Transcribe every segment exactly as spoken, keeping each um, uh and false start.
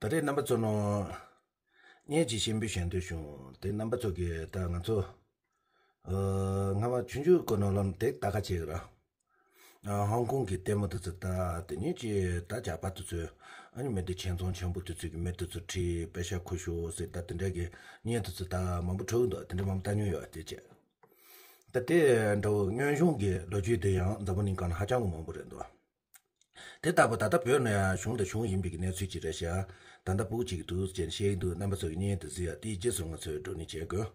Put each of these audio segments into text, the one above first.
ད་རེས་རྣམ་པ་ཚོ་ནང་བརྙན་ཅིག་ཞིབ་འབྱེད་ཞུ་འདོད་བྱུང་། དེ་རྣམ་པ་ཚོ་གིས་ད་ང་ཚོ་ཨ་སྔ་མ་ཆུང་ཆུང་གི་ནང་ལ་དེ་ལྟ་ཁ་བྱེད་གི་ར། ཨ་ཧོང་ཀོང་གི་ལྟད་མོ་དེ་ཚོ་ལྟ། དེ་ནས་ཅིག་ད་ཇག་པ་དེ་ཚོས་ཨ་ནི་མི་དེ་ཁྱིམ་ཚང་ཆེན་པོ་དེ་ཚོ་གི་མི་དེ་ཚོ་ཁྲིད་པེ་ཤ་ཁུ་ཤོ་ཟེར། ད་དེ་འདྲ་གི་བརྙན་དེ་ཚོ་ད་མང་པོ་འཕྲོ་གི་འདུག་དེ་འདྲ་མང་པོ་ལྟ་མྱོང་ཡོད་དེ་བྱས། ད་དེ་འདྲ་བོ་སྔོན་བྱུང་གི་ལོ་རྒྱུས་དེ་ཡང་འཛམ་བུ་གླིང་སྒང་ལ་ཧ་ཅང་གི་མང་པོ་རེད་འདུག་དེ་ལྟ་བུ་ད་ལྟ་བོད་ནང་ཡང་བྱུང་དང་འབྱུང་བཞིན་པའི་གནས་ཚུལ་ཅིག་རེད་ཤག་ད་ལྟ་སྤུ་གུ་གཅིག་གིས་འདུག་ཟེར་བཤད་ཀྱི་འདུག་རྣམ་པ་ཚོ་གིས་བརྙན་དེ་གཟིགས་ཡ། དེའི་རྗེས་སུ་ང་ཚོས་བགྲོ་གླེང་བྱེད་དགོས།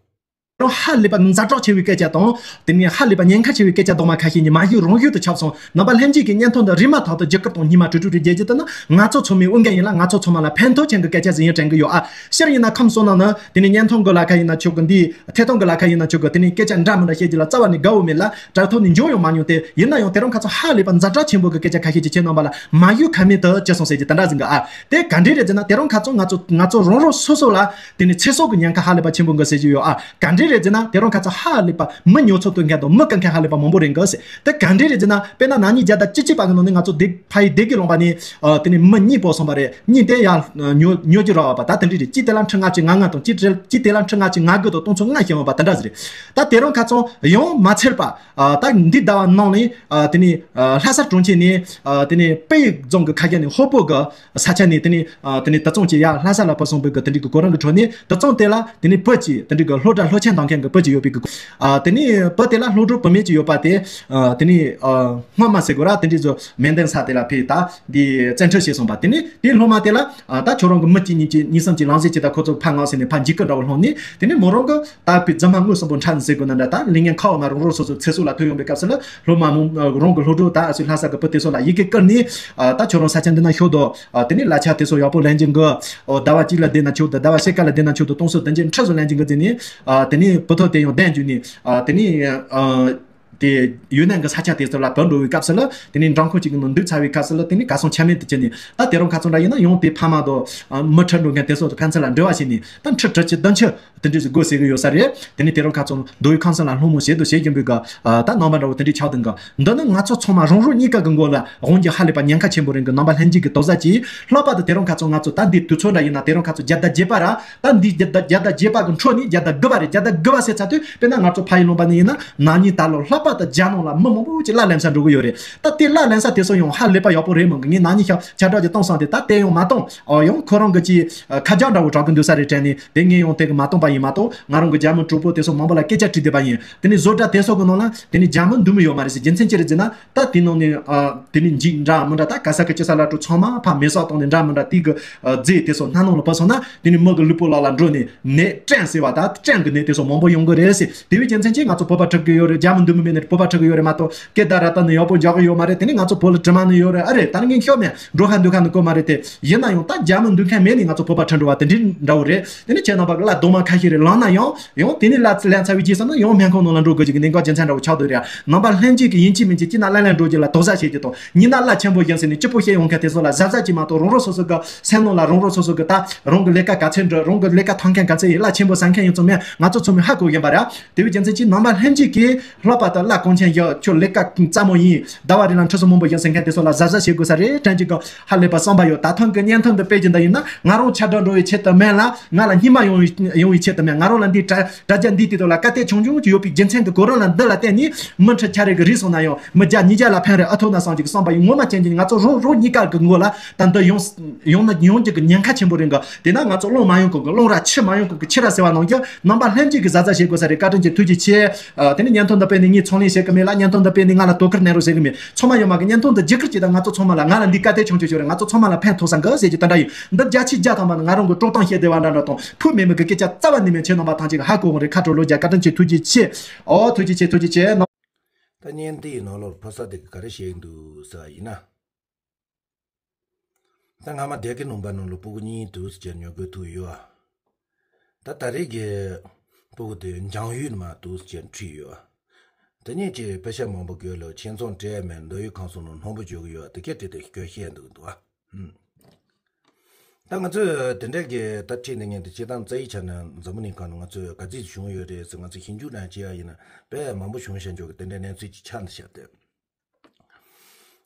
རང་ཧ་ལས་པ་ཛ་དྲག་ཆེ་བའི་སྐད་ཆ་དང་། དེ་ནས་ཧ་ལས་པ་ཉེན་ཁ་ཆེ་བའི་སྐད་ཆ་དག་མ་ཁ་ཤས་ནི་མ་ཡུལ་རང་ཡུལ་དུ་ཁྱབ་སོང་། རྣམ་པ་ལྷན་རྒྱས་ཀྱིས་བརྙན་ཐུང་འདི་རིན་མ་ཐག་ཏུ་བརྒྱུད་སྐུར་དང་སྙིང་མ་དྲུད་དྲུད་རེ་རྒྱག་རྒྱུ་དེ་ནི་ང་ཚོ་ཚང་མའི་འོས་འགན་ཡིན་ལ། ང་ཚོ་ཚང་མ་ལ་ཕན་ཐོགས་ཅན་གྱི་སྐད་ཆ་ཟིག་ཡིན་དྲན་གྱི་ཡོད་ཨ། སྤྱིར་ཡིན་ན་ཁམས་གསུམ་ནང་ནི་དེ་ནས་བརྙན་ཐུང་གི་ལ་ཁ་ཡིན་ན་ཆོག་གི། འདི་ཐད་གཏོང་གི་ལ་ཁ་ཡིན་ན་ཆོག་གི། དེ་ནས་སྐད་ཆ་འདྲ་མི་འདྲ་བཤད་རྒྱུ་ལ་རྩ་བ་ནས་དགའ་བོ་མེད་ལ། དྲ་ཐོག་ནས་འབྱོར་ཡང་མ་མྱོང་སྟེ། ཡིན་ན་ཡང་དེ་རིང་ཁ་སང་ཧ་ལས་པ་ཛ་དྲག་ཆེན་པོ་གི་སྐད་ཆ་ཁ་ཤས་ཅིག་ཁྱེད་རྣམ་པ་ལ་མ་ཡུལ་ཁ་མེད་དུ་བཅུག་སོང་ཟེར་གྱི་དེ་འདྲ་ཟིག་གི་ཨ། དེ་ག་འདྲས་རེད་ཟེར་ན་དེ་རིང་ཁ་སང་ང་ཚོ་ང་ཚོ་རང་རང་སོ་སོ་ལ་དེ་ནས་ཚེ་སྲོག་གི་ཉེན་ཁ་ཧ་ལས་པ་ཆེན་པོ་འགའ་ཟེར་གྱི་ཡོད་ཨ། ག་འདྲས་རེད་ཟེར་ན་དེ་རིང་ཁ་སང་ཧ་ལས་པ་མི་ཉོ་ཚོང་གཏོང་མཁན་དང་མི་བཀག་མཁན་ཧ་ལས་པ་མང་པོ་རེད་འགའ་ཟེར། དེ་ག་འདྲས་རེད་ཟེར་ན་དཔེར་ན་ན་ནིང་བརྒྱ་དང་བཅུ་གཅིག་པ་གི་ནང་ནས་ང་ཚོ་སྡེ་ཕ་ཡི་སྡེ་དགེ་ལུང་པ་ནས་ཨ་དེ་ནས་མི་གཉིས་སྤོ་སོང་བ་རེད། གཉིས་དེ་ཡང་ཉོ་ཉོ་རྒྱུ་རག་པ་ད་དེ་འདྲས་རེད། གཅིག་དེ་ལ་ཁྲི་ལྔ་བཅུ་ང་ལྔ་དང་། གཅིག་དེ་གཅིག་དེ་ལ་ཁྲི་ལྔ་བཅུ་ང་དགུ་དང་སྟོང་ཚོ་ལྔ་བྱིན་ཡོད་པ་དེ་འདྲ་ཟིག་རེད། ད་དེ་རིང་ཁ་སང་ཡང་མ་ཚར་བ། ཨ་ད་འདི་ཟླ་བ་ནང་ནས་ཨ་དེ་ནས་ཨ་ལྷ་ས་གྲོང་ཁྱེར་ནས་ཨ་དེ་ནས་དཔལ་ཡུལ་རྫོང་གི་ཁ་རྒྱ་ནས་ཧོ་པོ་གི་ས་ཆ་ནས་དེ་ནས་ཨ་དེ་ནས་དུད་ཚང་ཅིག་ཡར་ལྷ་ས་ལ་བུད་སོང་བའི་གི་དེ་འདྲའི་གི་གོ་རིམ་གི་ཁྲོད་ནས། དུད་ཚང་དེ་ལ་དེ་ནས་བུ་གཅིག་དེ་འདྲའི་གི་སློབ་གྲྭ་སློབ་ཆེན་གཏོང་མཁན་གི་བུ་གཅིག་ཡོད་པའི་གི་ཨ་དེ་ནས་བུ་དེ་ལ་སློབ་གྲོགས་བུད་མེད་ཅིག་ཡོད་པ་དེ་ཨ་དེ་ནས་ཨ་སྔོན་མ་ཟེར་དགོས་ར། དེ་འདྲའི་བཟོ་མེ་འདུན་ས་དེ་ལ་ཕེབས་ད་འདི་བཙན་ཁྲིད་བྱས་སོང་བ། དེ་ནས་དེའི་སློབ་མ་དེ་ལ་ཨ་ད་ཁྱོད་རང་གི་མི་གཅིག་གཉིས་གཅིག་གཉིས་གསུམ་གཅིག་ལངས་ཟེར་གྱི་ད་ཁོ་ཚོ་ཕར་མངགས་ཟེར་ནས་ཕར་འཇིགས་སྐུལ་འདྲ་བོ་སློང་ནས། དེ་ནས་མོ་རང་གི་ད་ཕི་རྫུན་མ་དངོས་སུ་འབོ་ཁྲ་ཟེར་དགོས་ན་འདྲ། ད་ལས་ངན་ཁ་འོ་མ་རང་རང་སོ་སོ་ཚེ་སྲོག་ལ་ཐུག་ཡོང་པའི་སྐབས་སུ་ལ་སློབ་མ་མོ་རང་གི་སློབ་གྲོགས་ད་ཨ་སི་ལྷ་ས་གི་བུ་དེ་ཚོ་ལ་ཡི་གེ་བསྐུར་ནས་ཨ་ད་ཁྱོད་རང་ས་ཆ་འདི་ན་ཤོག་དོ། ཨ་དེ་ནས་གླ་ཆ་དེ་ཚོ་ཡག་པོ་ལེན་གྱི་འགོ། ཨོ་ཟླ་བ་གཅིག་ལ་བསྡད་ན་ཆོག་དོ། ཟླ་བ་ཕྱེད་ཀ་ལ་བསྡད་ན་ཆོག་དོ། སྟོང་སོ་བདུན་བརྒྱ་ཁྲི་ཚོ་ལེན་གྱི་འགོ་ཟེར་ནས། ཨ་དེ་ནས་བུ་ཐོ་དེ་ཡང་གདན་འཇུས་ནས། ཨ་དེ་ནས་ཨ་དེ་ཡུན་ནན་གྱི་ས་ཆ་དེ་ཚོ་ལ་བུད་འགྲོ་བའི་སྐབས་སུ་ལ། དེ་ནས་འགྲམ་ཁོག་ཅིག་གི་ནང་འདུས་ཚར་བའི་སྐབས་སུ་ལ། དེ་ནས་གར་སོང་ཆ་མེད་དུ་གྱུར་ནས། ད་དེ་རིང་ཁ་སང་འདྲ་ཡིན་ན་ཡང་དེ་ཕ་མ་དང་ཨ་མི་ཁྲིད་འགྲོ་མཁན་དེ་ཚོ་དང་ཕན་ཚུན་ལ་འབྲེལ་བ་བྱས་ནས། ད་ཁྲི་ཁྲི་གཅིག་བདུན་ཅུ་དེ་འདྲས་ཟིག་དགོས་ཟེར་གི་ཡོད་ས་རེད། དེ་ནས་དེ་རིང་ཁ་སང་མདོ་དབུས་ཁམས་གསུམ་ལ་སློང་མོ་བྱེད་དུ་བྱེད་བཞིན་པའི་གི་ཨ་ད་རྣམ་པ་འདྲ་བོ་དེ་འདྲས་ཆགས་འདུག་གི། འདི་ནི་ང་ཚོ་ཚང་མ་རང་རང་གཉིས་ཀ་གི་མགོ་ལ་དབང་གྱི་ཧ་ལས་པ་ཉེན་ཁ་ཆེན་པོ་རེད་གི། རྣམ་པ་ལྷན་རྒྱས་ཀྱི་དོགས་ཟ་གྱིས། ལྷག་པར་དུ་དེ་རིང་ཁ་སང་ང་ཚོ་ད་འདི་དུས་ཚོད་འདྲ་ཡིན་ན་དེ་རིང་ཁ་སང་བརྒྱ་དང་བརྒྱད་པ་ར། ད་འདི་བརྒྱ་དང་བརྒྱ་དང་བརྒྱད་པ་གི་འཕྲོ་ནས་བརྒྱ་དང་དགུ་པ་རེད། བརྒྱ་དང་དགུ་པ་ཟེར་ཚར་དུས་དཔེར་ན་ང་ཚོ་ཕ་ཡུལ་ལུང་པ་ནས་ཡིན་ན་ན་ནིང་ད་ལོ་ལྷག་པར་དུ་རྒྱ་ནང་ལ་མི་མང་པོ་ཅིག་གླ་ལེན་ས་འགྲོ་གི་ཡོད་རེད། ད་དེ་གླ་ལེན་ས་དེ་ཚོ་ཡང་ཧ་ལས་པ་ཡག་པོ་རེད་མོད་གི། ངས་ན་ནིང་ཤ་ཆ་དྲག་ཅིག་བཏང་སོང་སྟེ། ད་དེ་ཡང་མ་བཏང་། ཨོ་ཡང་ཁོ་རང་གི་ཅིག་ཁ་རྒྱ་འདྲ་བོ་གྲགས་གི་འདུག་ས་རེད་དྲན་ནས་དེ་ངས་ཡང་དེ་གི་མ་བཏང་པ་ཡིན་མ་གཏོགས། ང་རང་གི་རྒྱ་མི་གྲོགས་པོ་དེ་ཚོ་མང་པོ་ལ་སྐད་ཆ་དྲིས་བསྡད་པ་ཡིན། དེ་ནས་བཟོ་གྲྭ་དེ་ཚོ་གི་ནང་ལ་དེ་ནས་རྒྱ་མི་འདུག་མི་ཡོད་མ་རེད་ཟེར། རྒྱུ་མཚན་ཅི་རེད་ཟེར་ན། ད་དེ་ནང་ནས་ཨ་དེ་ནས་འཇིགས་འདྲ་མི་འདྲ་ད་ག་ས་གི་ཅི་ས་ལ་འགྲོ་ཚང་མ་ཕར་མེ་སྲེག་བཏང་ནས་འདྲ་མི་འདྲ་དེ་གི་ཨ་རྫས་དེ་ཚོ་སྣ་ནང་ལ་བབས་སོང་ན། དེ་ནས་མི་གི་ལུས་པོ་ལག་ལ་འགྲོ་ནས་ནད་སྐྲན་ཟེར་བ་ད་སྐྲན་གི་ནད་དེ་ཚོ་མང་པོ་ཡོང་གི་རེད་ཟེར། དེ་བས་རྒྱུ་མཚན་གྱིས་ང་ཚོ་བོད་པ་ཁྲིད་གི་ཡོད་རེད། རྒྱ་མི་འདུག་མི་མེད་ནས་བོད་པ་ཁྲིད་གི་ཡོད་རེད་མ་གཏོགས། སྐད་བརྡ་ར་ད་ནི་ཡག་པོ་རྒྱག་གི་ཡོད་མ་རེད། དེ་ནས་ང་ཚོ་བོད་ལ་དྲི་མ་ནི་ཡོད་རེད། ཨ་རེད། ད་ནི་ངས་ཤོད་མེད་འགྲོ་ཁ་འདུག་ཁ་ནི་གོ་མ་རེད་དེ། ཡིན་ན་ཡང་ད་རྒྱ་མི་འདུག་མཁན་མེད་ནས་ང་ཚོ་བོད་པ་ཁྲིད་འགྲོ་བ་དེ་འདྲའི་འདྲ་བོ་རེད། དེ་ནས་ཁྱེད་རྣམ་པ་གི་གླ་རྡོག་མ་ཁ་ཤས་རེ་ལངས་ན་ཡང་། ཡང་དེ་ནས་གླ་ལེན་ཚར་བའི་རྗེས་སུ་ནི་ཡང་སྨན་ཁང་ནང་ལ་འགྲོ་དགོས་ཀྱི་གནད་འགག་རྒྱུ་མཚན་འདྲ་བོ་ཆགས་འདུག་རེད། རྣམ་པ་ལྷན་རྒྱས་ཀྱིས་ཡིན་གཅིག་མིན་གཅིག་གཅིག་ན་གླ་ལེན་འགྲོ་རྒྱུ་ལ་དོགས་ཟ་བྱེད་ཀྱི་དང་། ཉིན་ན་གླ་ཆེན་པོ་ཡིན་ཟེར་ནས་སྐྱིད་པོ་བཤད་ཡོང་མཁན་དེ་ཚོ་ལ་གཟབ་གཟབ་གྱིས་མ་གཏོགས། རང་རང་སོ་སོ་གི་སེམས་ནང་ལ་རང་རང་སོ་སོ་གི་ད་རང་གི་ལས་ཀ་ག་ཚད་འགྲོ། རང་གི་ལས་ཀ་འཐབ་མཁན་ག་ཚད་ཡིན། གླ་ཆེན་པོ་ཟ་མཁན་ཡིན་ཙང་མེད། ང་ཚོ་ཚང་མས་ཧ་གོ་བཞིན་པ་རེད། དེ་བས་རྒྱུ་མཚན་གྱིས་རྣམ་པ་ལྷན་རྒྱས་ཀྱིས་ལྷག་པར་དུ་གླ་གོང་ཆེན་བཞག་ཁྱོད་ལས་ཀ་སྩ་མོ་ཡིན། ཟླ་བ་རེ་ལ་ཁྲི་ཚོ་མང་པོ་ཡིན་ཟེར་མཁན་དེ་ཚོ་ལ་གཟབ་གཟབ་བྱེད་དགོས་ས་རེད་དྲན་གྱི་གི། ཧ་ལས་པ་བསམ་པ་ཡོད། ད་ཐེངས་ཀྱི་བརྙན་ཐུང་འདི་སྤེལ་རྒྱུ་འདི་ཡིན་ན་ང་རང་ཁྱབ་བསྒྲགས་འགྲོ་བའི་ཆེད་དུ་མིན་ལ། ང་ལ་སྙིང་མ་ཡོང་བའི་ཡོང་བའི་ཆེད་དུ་མིན། ང་རང་ལ་འདི་དྲ་དྲ་རྒྱ་འདིའི་སྟེང་དུ་ལ་བཀའ་བསྟན་ཆུང་ཆུང་ཅིག་ཡོད་པའི་རྒྱུ་མཚན་གྱིས། གོ་རིམ་ལ་འདི་ལ་བརྟེན་ནས་མི་ཁྲི་ཆ་རེ་གི་རིགས་སོང་ན་ཡང་མི་བརྒྱ་ཉིས་བརྒྱ་ལ་ཕན་རེ་ཨ་ཐུག་ན་བསམ་གྱི་བསམ་པ་ཡིན། ངོ་མ་ཅན་གྱི་ང་ཚོ་རང་རང་གཉིས་ཀ་གི་ངོ་ལ་ད་འདི་ཡོང་ཡོང་ན་ཡོང་རྒྱུ་གི་ཉེན་ཁ་ཆེན་པོ་རེད་གི། དེ་ན་ང་ཚོ་སློང་མ་ཡོང་གོང་གི་སློང་ར་འཆི་མ་ཡོང་གོང་གི་འཆི་ར་ཟེར་བ་ནང་བཞིན་རྣམ་པ་ལྷན་རྒྱས་ཀྱིས་གཟབ་གཟབ་བྱེད་དགོས་ས་རེད། བཀའ་དྲིན་ཆེ། ཐུགས་རྗེ་ཆེ། ཨ་དེ་ནས་བརྙན་ཐུང་འདི་སྤེལ་ནས་ངས་ཚོང་ལས་བྱེད་གི་མེད་ལ། བརྙན་ཐུང་འདི་སྤེལ་ནས་ང་ལ་དོ་ཁུར་གནང་རོགས་ཟེར་གི་མེད། ཚང་མ་ཡོད་མ་གི་བརྙན་ཐུང་འདི་བརྒྱུད་སྐུར་བྱེད་དང་། ང་ཚོ་ཚང་མ་ལ་ང་ལ་འདི་བཀའ་དྲིན་ཆེན་པོ་ཞིག་རེད། ང་ཚོ་ཚང་མ་ལ་ཕན་ཐོགས་ས་འགའ་ཟེར་གྱི་དེ་འདྲ་ཡིན། འདི་བརྒྱ་ཆའི་བརྒྱ་ཐམ་པ་ནི་ང་རང་གི་དཀྲོག་གཏམ་བཤད་བདེ་བ་འདྲ་འདྲ་དང་། ཕུ་མེད་མི་གི་སྐད་ཆ་རྩ་བ་ནས་མེད། ཁྱེད་རྣམ་པ་ཐམས་ཅད་ཀྱིས་ཧ་གོ་གི་རེད། ཁ་དྲོ་ལོ་བརྒྱ་བཀའ་དྲིན་ཆེ། ཐུགས་རྗེ་ཆེ། ཨོ་ཐུགས་རྗེ་ཆེ། ཐུགས་རྗེ་ཆེ། ད་བརྙན་འདིའི་ནང་ལོགས་ཕོ་གསར་དེ་གིས་ག་རེ་བཤད་ཀྱི་འདུག་ཟེར་བ་ཡིན་ན། ད་སྔ་མ་སྡེ་དགེ་ལུང་པ་ནང་ལ་སྤུ་གུ་གཉིས་འདུག་ཟེར་ཉོ་དགོས་ཐུག་ཡོད། ད་ད་རེས་ཀྱི་སྤུ་གུ་དེ་འཇང་ཡུལ་ནས་མར་འདུག་ཟེར་ཁྲིད་ཡོད། དེ་གཉིས་ཀྱིས་པེ་ཤ་མང་པོ་དགོས་ལ་ཁྱིམ་ཚང་སྤྲད་མེད། མདོ་དབུས་ཁམས་གསུམ་ནང་སྣང་བ་བརྗོད་གི་ཡོད། དེ་གས་དེ་དེ་སྐྱོ་བཤད་འདུག་འདུག་ཨ། ད་ང་ཚོས་དེ་འདྲ་གི་ད་ཁྲིད་འདི་ངས་འདི་སྤྱིར་བཏང་རྩ་བའི་ཆ་ནས་འཛམ་བུ་གླིང་སྒང་ནས་ང་ཚོས་ག་ཚོད་བྱུང་ཡོད་རེད་ཟེར་ང་ཚོས་ཞིབ་འཇུག་རང་བྱེད་ཡ་ཡིན་ན་དཔེ་མང་པོ་བྱུང་བཞག་འཇོག་གི་དེ་འདྲའི་གནས་ཚུལ་ཅིག་ཆགས་འདུག་ཤག་སྟེ།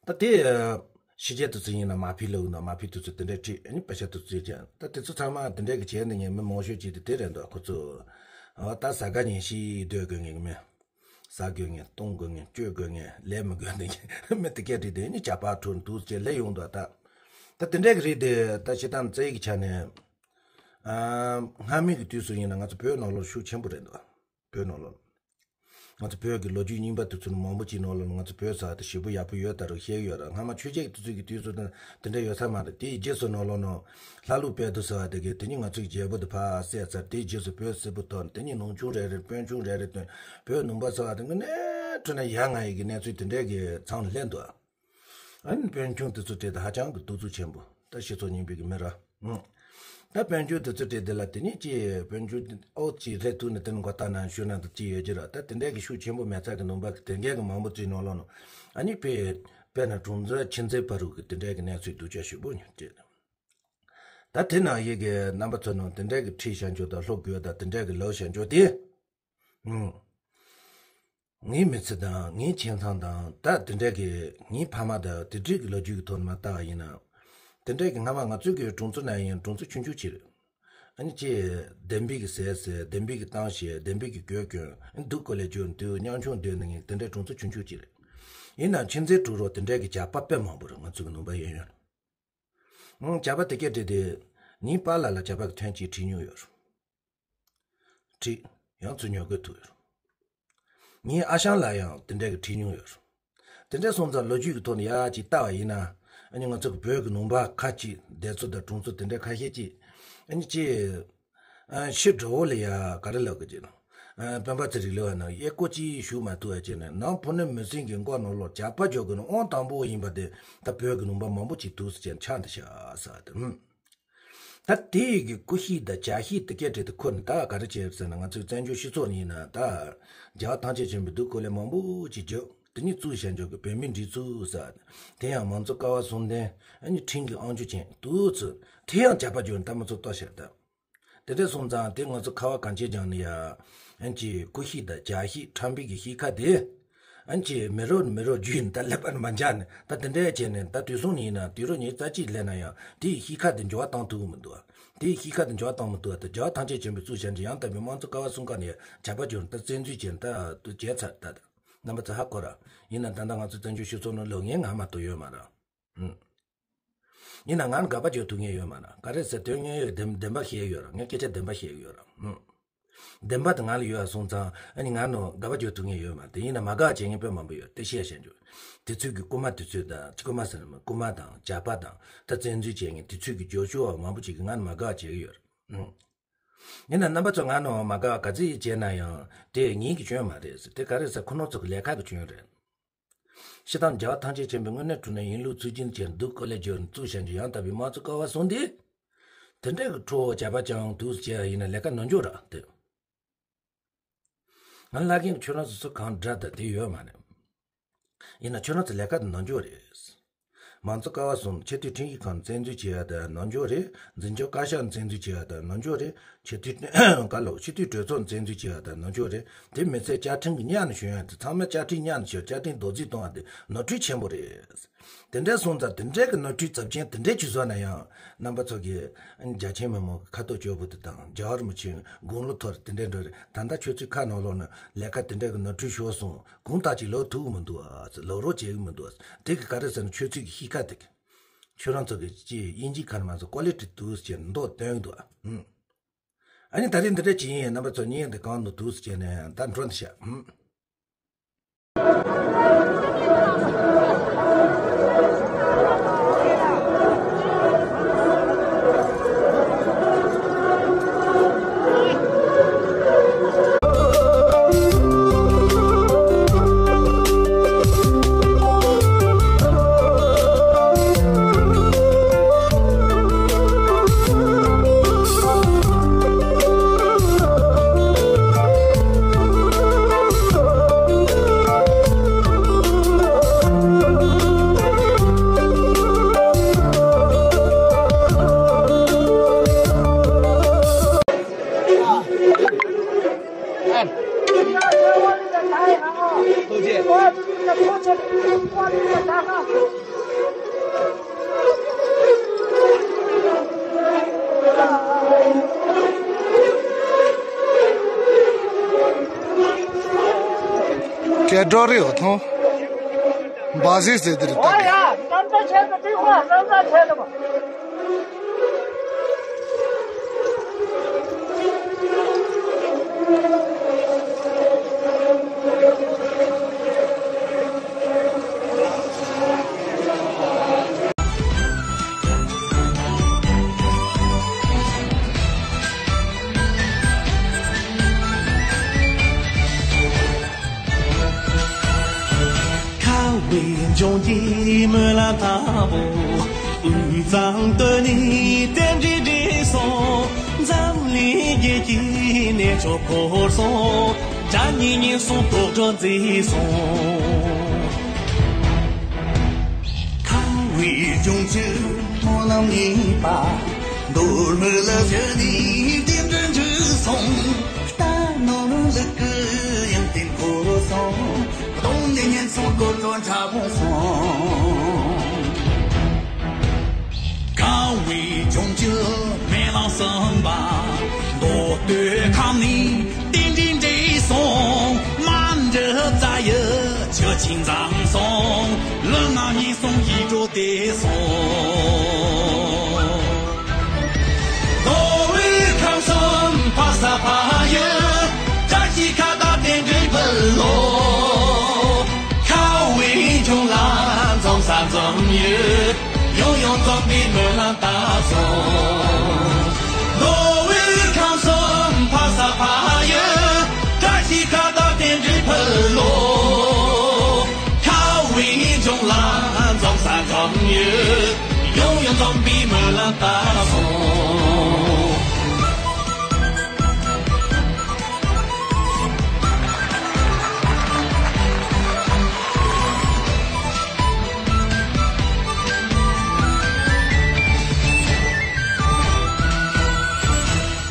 ད་དེ་ ཕྱི་རྒྱལ་དུ་ཚུད་ཡིན་ན་མ་ཕི་ལོག་ན་མ་ཕི་དུ་ཚུད་དེ་འདྲའི་ཁྲིད་ཨ་ནི་པེ་ཤ་དུ་ཚུད་ཀྱང་ད་དེ་ཚོ་ཚང་མ་དེ་འདྲའི་གི་བྱས་ནས་ངས་མི་མང་ཤོས་ཀྱིས་དེ་དེ་རེད་འདུག་ཁོ་ཚོ་ཨ་ད་ཟ་ག་ཉིན་ཤི་སྡོད་དགོས་ངེས་ཀྱི་མེད། ཟ་དགོས་ངེས་བཏུང་དགོས་ངེས་སྤྱོད་དགོས་ངེས་ལས་མི་དགོས་ནས་མི་དེ་སྐད་བྲིས་དེ་ནི་ཇག་པ་ཁྲོད་དུ་ཚུད་ལས་ཡོང་འདུག་ད་ད་དེ་འདྲའི་གི་རིགས་དེ་ད་ཤི་ཐང་རྩེ་ཡི་གི་ཆ་ནས་ཨ་སྔ་མའི་གི་དུས་སུ་ཡིན་ན་ང་ཚོ་བོད་ནང་ལོགས་ཤུགས་ཆེན་པོ་རེད་འདུག་བོད་ནང་ལོགས། ང་ཚོ་བོད་ཀྱི་ལོ་རྒྱུས་རྙིང་པ་དེ་ཚོ་ནི་མང་པོ་ཅིག་ནང་ལོགས་ནི་ང་ཚོ་བོད་ཟེར་བ་དེ་ཞེ་པོ་ཡག་པོ་ཡོད་ད་རུང་ཤེས་ཀྱི་ཡོད་ར། སྔ་མ་ཆོས་རྒྱལ་གྱི་དུས་ཚོད་དུ་དེ་འདྲ་ཡོད་ས་མ་རེད། དེའི་རྗེས་སུ་ནང་ལོགས་ནང་ལྷ་ལུགས་དཔལ་དུ་ཟེར་བ་དེ་གས་དེ་ནི་ང་ཚོའི་རྒྱལ་པོ་དེ་ཕར་བསད་ཚར། དེའི་རྗེས་སུ་བོད་སིལ་བུ་ཐོན། དེ་ནི་ནུབ་ཆུང་རེ་རེ་དཔོན་ཆུང་རེ་རེ་ཐོན། བོད་ནུབ་པ་ཟེར་བ་དེ་དངོས་གནས་དྲང་གནས་ཡ་ང་ཡི་གི་གནས་ཚུལ་དེ་འདྲའི་གི་ཚང་ལ་སླེབས་འདུག་ཨ་ནི་དཔོན་ཆུང་དེ་ཚོ་བྲིས་ཏེ་ཧ་ཅང་གི་གདུག་རྩུབ་ཆེན་པོ། ད་སྤྱི་ཚོགས་རྙིང་པའི་གི་མི་ར། ཨང་། ད་དཔལ་འབྱོར་དེ་ཚོ་བྲིས་དེ་ལ་དེ་ནས་ཀྱི་དཔལ་འབྱོར་ཨོ་ཅི་རེད་འདུག་ནས་དེ་ནས་མགོ་ལྟ་ན་ཤོད་ན་འདུག་ཅི་ཡོད་ཀྱི་ར། ད་དེ་འདྲའི་གི་ཤུགས་ཆེན་པོ་མེད་ཚ་གི་ནང་པ་གི་དེ་འདྲའི་གི་མང་པོ་བྲིས་ནང་ལོགས་ནང་ཨ་ནི་དཔེ་དཔེར་ན་དྲུང་འཚོ་ཆོས་མཛད་བར་དུ་གི་དེ་འདྲའི་གི་གནས་ཚུལ་སྡུག་ཅག་ཞེ་པོ་ཉོ་བྲིས། ད་དེ་ནང་ཡི་གི་རྣམ་པ་ཚོ་ནང་དེ་འདྲའི་གི་ཁྲིད་བྱ་འཇོག་དང་སློབ་དགོས་དང་དེ་འདྲའི་གི་ལོ་བྱ་འཇོག་དེ། ཨང་། ངའི་མི་ཚེ་དང་ངའི་ཁྱིམ་ཚང་དང་ད་དེ་འདྲའི་གི་ངའི་ཕ་མ་དང་དེ་འདྲའི་གི་ལོ་རྒྱུས་ཀྱི་ཐོག་ནས་མ་བལྟ་བ་ཡིན་ན། དེ་འདྲའི་གི་སྔ་མ་ང་ཚོའི་གི་དྲུང་འཚོ་ན་ཡིན་དྲུང་འཚོ་ཆུང་ཆུང་ཅིག་རེད། ཨ་ནི་ཅི། བདེན་པའི་གི་ཟས་ཟས་བདེན་པའི་གི་གཏམ་བཤད་བདེན་པའི་གི་གོས་གྱོན་སྡུག་གོ་ལས་གྱོན་དུས་ཉམ་ཆུང་སྡོད་ནས་ངས་དེ་འདྲའི་དྲུང་འཚོ་ཆུང་ཆུང་ཅིག་རེད། ཡིན་ནའང་ཆུ་འཛིན་དྲུག་རོགས་དེ་འདྲའི་གི་ཇག་པ་དཔེ་མང་པོ་རེད་ང་ཚོ་གི་ནང་པ་ཡོད་ཡོད། ཨང་། ཇག་པ་དེ་སྐད་བྲིས་ཏེ། ངའི་པཱ་ལགས་ལ་ཇག་པ་གི་ཐོན་སྐྱེད་ཁྲིད་མྱོང་ཡོད། ཁྲིད། ཡང་ཚུར་ཉོ་དགོས་ཐུག་ཡོད། ངའི་ཨ་ཞང་ལ་ཡང་དེ་འདྲ་གི་ཁྲིད་མྱོང་ཡོད། དེ་འདྲ་སོང་ཙང་ལོ་རྒྱུས་ཀྱི་ཐོག་ནས་ཡག་ཅིག་བལྟ་བ་ཡིན་ན། ཨ་ནི་ང་ཚོ་གི་བོད་ཀྱི་ནང་པ་ཁ་ཅིག་སྡེ་ཚོ་དང་དྲུང་འཚོ་དེ་འདྲ་ཁ་ཤས་ཅིག་ཨ་ནི་ཅི། ཨ། ཕྱི་དྲོ་བོ་ལ་ཡ་ག་རེ་ལབ་གི་ཅེ་ན། ཨ། སྤེན་པ་ཚེ་རིང་ལུས་པ་ན་ཡེ་ཀོ་ཅི་ཞུ་མ་ཐུབ་པ་ཅེ་ན་ནང་ཕུ་ནུ་མི་སེང་གི་མགོ་ནང་ལོགས་ཇག་པ་འཇོག་གི་ནི་དབང་དང་པོ་ཡིན་པ་དེ་ད་བོད་ཀྱི་ནང་པ་མང་པོ་ཅིག་འདུག་ཟེར་ཅེ་ན་ཆགས་འདི་ཤ་ཟ་དེ། ཧུམ། ད་དེ་ཡི་གི་སྐུ་གཤིས་དང་བྱ་གཤིས་དེ་སྐད་བྲིས་དེ་ཁོ་ནི་ད་ག་རེ་བྱས་ཟེར་ན་ང་ཚོའི་བཙན་བྱོལ་སྤྱི་ཚོགས་ནི་ཡིན་ན་ད་རྒྱལ་བ་ཐམས་ཅད་མཁྱེན་པའི་གདུགས་སྐོར་ལས་མང་པོ་ཅིག་བརྒྱབ་དེ་ནི་བཙུགས་བཞག་འཇོག་གི་བོད་མིའི་སྒྲིག་འཛུགས་ཟེར་དེ་ཡང་མང་གཙོ་ཀ་བ་གསུམ་ལྡན་ཨ་ནི་ཁྲིམས་ཀྱི་དབང་ཆ་ཅན་འདུག་ཚུལ་དེ་ཡང་ཇག་པ་འཇོག་ནི་ད་མི་ཚོ་ལྟོས་ཤག་ད། དེ་འདྲ་སོང་ཙང་དེ་ང་ཚོ་ཁ་བ་གངས་ཅན་ལྗོངས་ནས་ཡ། ཨན་ཅི་སྐུ་གཤིས་དང་རྒྱལ་གཤིས་ཁྲམ་པའི་གི་གཤིས་ཀ་དེ། ཨན་ཅི་མི་རོ་མི་རོ་རྒྱུས་ནི་ད་ཀླད་པ་ནི་མ་འཇགས་ནས་ད་དེ་འདྲ་བྱས་ནས་ད་དུས་སང་ཡིན་ན་དུས་རོ་ཉིས་རྩ་གཅིག་སླེབས་ན་ཡང་དེ་ཡི་གཤིས་ཀ་དེ་འགྱུར་བ་བཏང་ཐུབ་ཀྱི་མི་འདུག་དེ་ཡི་གཤིས་ཀ་དེ་འགྱུར་བ་བཏང་མི་ཐུབ་པ་དེ་རྒྱལ་བ་ཐམས་ཅད་མཁྱེན་པའི་གཙུག་བྱང་གི་ཡང་དག་པའི་དམངས་གཙོ་ཀ་བ་གསུམ་ཀ་ནས་ཇག་པ་འཇོག་ནི་ད་བཙན་འཛུལ་བྱས་ནི་ད་དུ་བྱས་ཚར་ད་ད། རྣམ་པ་ཚོ་ཧ་གོ་ར། ཡིན་ན་ད་ལྟ་ང་ཚོ་བཙན་བྱོལ་སྤྱི་ཚོགས་ནང་ལོག་ངས་ང་མ་གཏོགས་ཡོད་མ་ར། ཨུམ། ཡིན་ན་ང་ནི་དགག་པ་བརྗོད་ཐུབ་མཁན་ཡོད་མ་རེད། ག་རེ་ཟེར་དོན་དངོས་ཡོད་བདེན་བདེན་པ་བཤད་ཡོད་ར། ངས་སྐད་ཆ་བདེན་པ་བཤད་ཡོད་ར། ཨུམ། བདེན་པ་དེ་ང་ལ་ཡོད་ཨ་སོང་ཙང་ཨ་ནི་ང་ནི་དགག་པ་བརྗོད་ཐུབ་མཁན་ཡོད་མ་རེད། དེ་ཡིན་ན་མ་དགག་བྱེད་མཁན་དཔེ་མང་པོ་ཡོད་དེ་བཤད་བཤད་འཇོག་དེ་ཚོས་ཀྱི་རྐུ་མ་དེ་ཚོས་ད་རྐུ་མ་ཟེར་ན་རྐུ་མ་དང་ཇག་པ་དང་ད་བཙན་འཛུལ་བྱེད་མཁན་དེ་ཚོས་ཀྱི་རྒྱབ་སྐྱོར་བ་མང་པོ་ཅིག་གིས་ང་ནི་མ་དགག་བྱེད་ཀྱི་ཡོད་ར། ཨུམ། ཡིན་ན་རྣམ་པ་ཚོ་ང་ནི་མ་དགག་ག་ཚོད་བྱས་ན་ཡང་དེ་ངེད་ཀྱི་སྐྱོན་མ་རེད་ཟེར་དེ་ག་རེ་ཟེར་ཁོ་ནོ་ཚོ་གི་ལས་ཀ་གི་སྐྱོན་རེད། སྤྱིར་བཏང་རྒྱལ་བ་ཐམས་ཅད་མཁྱེན་པའི་དངོས་གནས་དྲང་གནས་ཡིན་ལུགས་ཚུལ་རྒྱུན་ཅན་གདུགས་དཀའ་ལས་སྦྱོར་ནས་བཙུགས་བཞག་རྒྱུ་ཡང་དག་པའི་དམངས་གཙོ་ཀ་བ་གསུམ་འདི། དེ་འདྲའི་གི་ཁྲོ་བོ་བྱ་བ་ཅང་འདུག་ཟེར་ཡ་ཡིན་ན་ལས་ཀ་ནོར་འགྱོ་ར་དེ། ང་ལ་རྒན་ཁྱོད་རང་ཚོ་ཚོ་གང་འདྲ་ད་དེ་ཡོད་མ་རེད། ཡིན་ན་ཁྱོད་རང་ཚོ་ལས་ཀ་དེ་ནོར་འགྱོ་རེད། མང་གཙོ་ཀ་བ་གསུམ་ཆེས་མཐོའི་ཁྲིམས་ཞིབ་ཁང་བཙན་འཛུལ་བྱས་ཡ་དང་ནོར་འགྱོ་རེད། འཛིན་སྐྱོང་བཀའ་ཤག་བཙན་འཛུལ་བྱས་ཡ་དང་ནོར་འགྱོ་རེད། ཆེས་མཐོའི་ག་ལོ་སྤྱི་འཐུས་གྲོས་ཚོགས་བཙན་འཛུལ་བྱས་ཡ་དང་ནོར་འགྱོ་རེད། དེ་མི་ཚད་བཅའ་ཁྲིམས་ཀྱི་གཉའ་ནས་ཞོན་ཡ་དེ་ཚང་མ་བཅའ་ཁྲིམས་གཉའ་ནས་ཞོན་བཅའ་ཁྲིམས་རྡོག་རྫིས་གཏོང་བ་དེ་ནོར་འཁྲུལ་ཆེན་པོ་རེད། དེ་འདྲ་སོང་ཙང་དེ་འདྲའི་གི་ནོར་འཁྲུལ་ཚབས་ཆེན་དེ་འདྲའི་བྱུང་སོང་ན་ཡང་རྣམ་པ་ཚོ་གིས་རྒྱ་ཆེན་མི་མང་གི་ཁ་ཐོག་སྐྱོ་པོ་དེ་དང་རྒྱལ་བ་རིན་པོ་ཆེ་དགུང་ལོ་མཐོ་རུ་དེ་འདྲའི་འགྲོ་རེད། ད་ལྟ་ཁྱོད་ཚོའི་ཁ་ནང་ལོགས་ན་ལས་ཀ་དེ་འདྲའི་གི་ནོར་འཁྲུལ་ཤོར་སོང་། གུང་ཐག་ཅིག་ལོག་ཐུབ་ཀྱི་མི་འདུག་ཨ། ལོག་རོགས་བྱེད་ཀྱི་མི་འདུག་ཨ། དེ་གི་ག་རེ་ཟེར་ན་ཁྱོད་ཚོའི་གི་གཤིས་ཀ་དེ་གི་ཁྱོད་རང་ཚོ་གི་ཅི་དབྱིན་ཇིའི་ཁ་ནས་མ་ཚོ་ཀོ་ལི་ཊི་འདུག་ཟེར་མདོག་སྟོན་གི་འདུག་ཨ། ཨ་ནི་ད་རེས་འདི་འདྲ་ཅིག་ཡིན་ཡང་རྣམ་པ་ཚོ་ཉིན་འདི་གང་དུ་འདུག་ཟེར་ནས་ད་འགྲོ་འདི་ཤག་སྐད་སྒྲོག་རེད་འོ་ཐོང་། འབའ་ཟེ་ཟེར་དེ་རེད་ད། ཨ་ཡ། རྣམ་ཐར་ཆེད་དུ་ཏིག་ཧོ་རྣམ་ཐར་ཆེད་དུ། ཁ་བའི་ལྗོངས་ཀྱི་སྨོན་ལམ་དང་པོ། དབུས་གཙང་སྟོད་ནས་རྟེན་འབྲེལ་འགྲིག་སོང་། འཛམ་གླིང་རྒྱལ་གྱི་གནས་མཆོག་བསྐོར་སོང་། དགྲ་གཉེན་ཉེན་སོང་དོག་སྒྲོ་འཛིན་སོང་། ཁ་བའི་ལྗོངས་ཀྱི་སྨོན་ལམ་ཡིན་པ། མདོ་སྨད་ལ་བཞུགས་ནས་རྟེན་འབྲེལ་འགྲིག་སོང་། རྟ་ནོར་ལུག་གི་ཡང་རྟེན་བསྐོར་སོང་། གདོང་ནས་ཉེན་སོང་དོག་སྒྲོ་འཁྲབ་སོང་། ཁ་བའི་ལྗོངས་ཀྱི་སྨོན་ལམ་གསུམ་པ། མདོ་སྟོད་ཁམས་ནས་རྟེན་འབྲེལ་འགྲིག་སོང་། མ་འདྲི་རྩ་ཡི་ཆུ་ཆེན་འཛོམས་སོང་། ལུས་ངག་ཉེན་སོང་ཡིད་འགྲོ་བདེ་སོང་། མདོ་དབུས་ཁམས་གསུམ་ཕ་ས་ཕ་ཡུལ། བཀྲ་ཤིས་ཁ་བཏགས་རྟེན་འབྲེལ་འཕུར་ལོ། ཁ་བའི་ལྗོངས་ལ་འཛོམས་ས་འཛོམས་ཡུལ། ཡང་ཡང་འཛོམས་པའི་སྨོན་ལམ་བཏབ་སོང་། མདོ་དབུས་ཁམས་གསུམ་ཕ་ས་ཕ་ཡུལ། བཀྲ་ཤིས་ཁ་བཏགས་རྟེན་འབྲེལ་འཕུར་ལོ། ཁ་བའི་ལྗོངས་ལ་འཛོམས་ས་འཛོམས་ཡུལ། ཡང་ཡང་འཛོམས་པའི་སྨོན་ལམ་བཏབ་སོང་།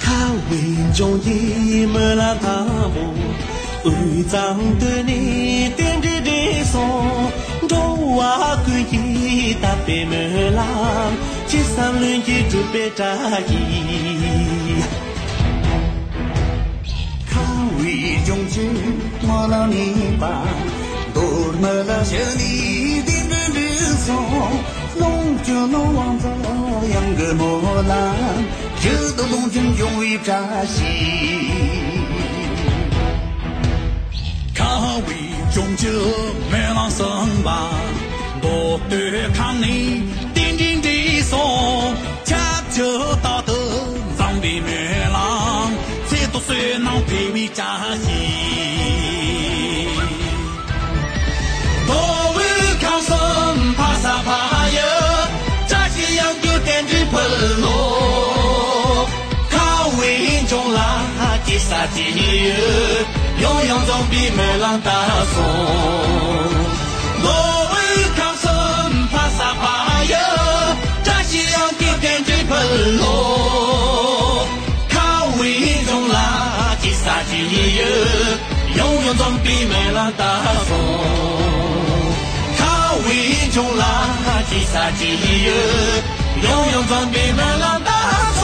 ཁ་བའི་ལྗོངས་ཀྱི་སྨོན་ལམ་དང་པོ། དབུས་གཙང་སྟོད་ནས་རྟེན་འབྲེལ་འགྲིག་སོང་། འགྲོ་བ་ཀུན་གྱི་དད་པའི་སྨོན་ལམ། ཅི་བསམ་ལྷུན་གྱིས་འགྲུབ་པའི་བཀྲ་ཤིས། ཁ་བའི་ལྗོངས་ཀྱི་སྨོན་ལམ་ཡིན་པ། མདོ་སྨད་ལ་བཞུགས་ནས་རྟེན་འབྲེལ་འགྲིག་སོང་། ལོངས་སྤྱོད་ནོར་དབང་འཛོམས་གཡང་གི་སྨོན་ལམ། ཡུལ་དུ་ལོངས་སྤྱོད་འབྱུང་བའི་བཀྲ་ཤིས། ཁ་བའི་ལྗོངས་ཀྱི་སྨོན་ལམ་གསུམ་པ། མདོ་སྟོད་ཁམས་ནས་རྟེན་འབྲེལ་འགྲིག་སོང་། ཆབས་ཅིག་རྟག་ཏུ་འཛོམས་པའི་སྨོན་ལམ། ཚེ་ཐོག་བསོད་ནམས་འཕེལ་བའི་བཀྲ་ཤིས། མདོ་དབུས་ཁམས་གསུམ་ཕ་ས་ཕ་ཡུལ། བཀྲ་ཤིས་གཡང་རྒྱུད་རྟེན་འབྲེལ་འཕུར་ལོ། ཁ་བའི་ལྗོངས་ལ་སྐྱེ་ས་སྐྱེ་ཡུལ། ཡང་ཡང་འཛོམས་པའི་སྨོན་ལམ་བཏབ་སོང་། མདོ་དབུས་ཁམས་གསུམ་ཕ་ས་ཕ་ཡུལ། བཀྲ་ཤིས་གཡང་རྒྱུད་རྟེན་འབྲེལ་འཕུར་ལོ། ཁ་བའི་ལྗོངས་ལ་སྐྱེ་ས་སྐྱེ་ཡུལ། ཡང་ཡང་འཛོམས་པའི་སྨོན་ལམ་བཏབ་སོང་། ཁ་བའི་ལྗོངས་ལ་སྐྱེ་ས་སྐྱེ་ཡུལ། ཡང་ཡང་འཛོམས་པའི་སྨོན་ལམ་བཏབ་